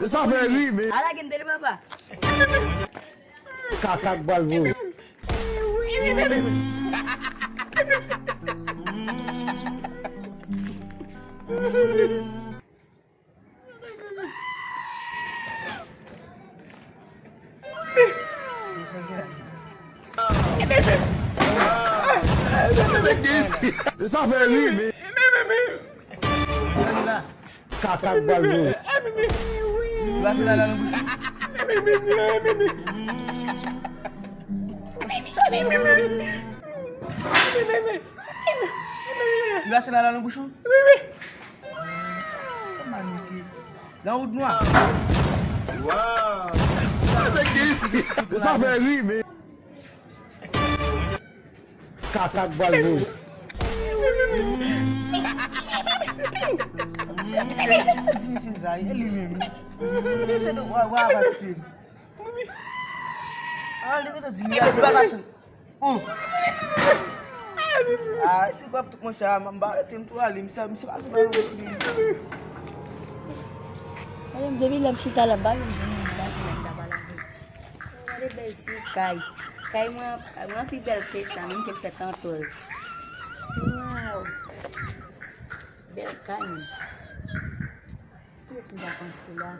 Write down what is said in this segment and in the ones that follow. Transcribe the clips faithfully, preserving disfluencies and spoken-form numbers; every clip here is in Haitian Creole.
Sa fè ri, men. Ala gen tele papa. Kaka k pral voye. Sa fè ri, men. Kaka k pral voye. Pase la nan bouch. Pase la nan bouch. Manifye. Nan wout nwa. Sa fè ri, men. Kaka k pral voye. Di misye sa, e li menm. Misye te wa, wa, wa, wa. Ah, li te di, li pa pase. Oh. Ah, ti pap tout monchè, m ba rete m tou ale, misye, misye pa sou. Mwen menm depi lè m chita la, m pa janm di moun sa se lè m ta pale avè l. Gade bèl ti kay. Kay mwen, kay mwen pi bèl ke sa, menm ke m fè kantòl. Waw. Bèl kay menm. Kiyès m ta panse la?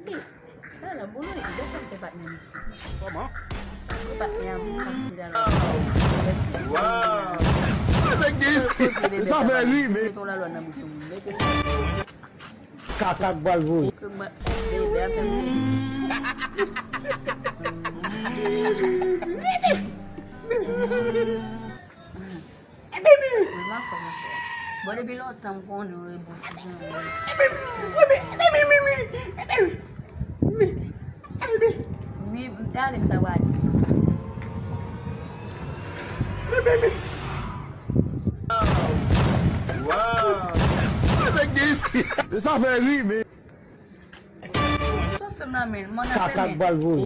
Hey, talè m bolo, lè sa m fè patnè m espri. Kòman? Mwen patnè a m panse talè. Waw. Sa fè ri, men. Mete yon lalwa nan bouch yon moun. Mete. Kaka k pral voye. Bebe a fè m. Mwen anfòm, monchè. Bon, depi lontan m konnen w e bon ti jan. Wi, m te ale, m ta pale. Sa fè ri, men. Sa fè m nan men, mwen nan fè men. Kaka k pral voye.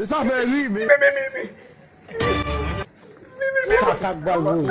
Sa fè ri, men. Kaka k pral voye.